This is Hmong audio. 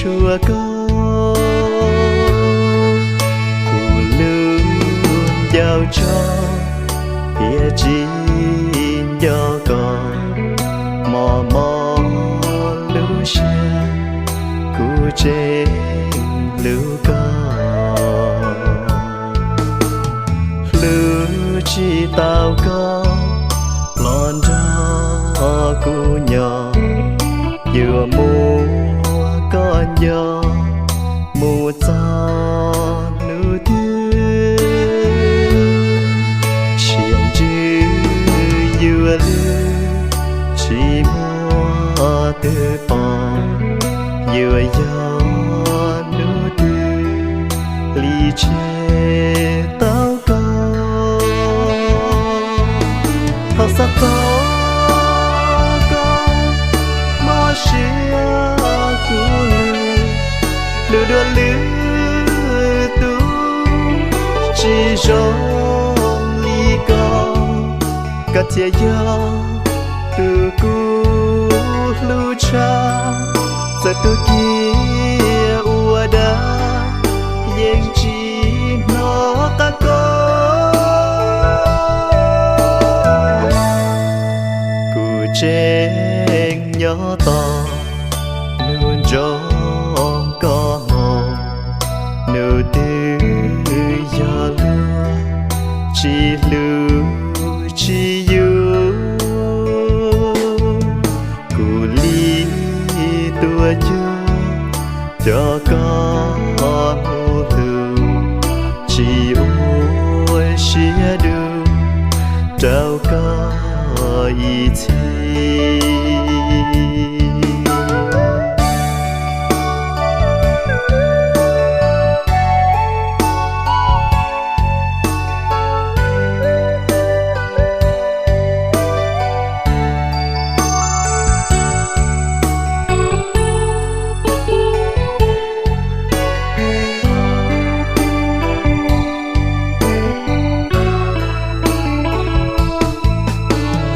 Hlub koj, kuv lub ncauj tso, tiam sis tsis nco koj. Mos mos lub siab, kuv tseem hlub koj. Hlub tsis tau koj los nrog kuv nyob, yuav muab koj nco mus txog hnub twg. Siab ntsws yuav lwj, tsis muaj twg pom, yuav yog hnub twg li tseg tau koj. Thaum xav txog koj, mob siab kuv lwj, hlub dua lwm tus tsis zoo li koj. Koj thiaj yog tus kuv hlub tshaj, txawm tus kiag ua dab yeej tsis hnov qab koj. Kuv tseem nyob tos hnub nrog koj mus, hnub twg yog luag tsis hlub tsis yug. Kuv li tuaj cuag cov koj mus hlub, tsis ua siab dub rau koj ib txhis.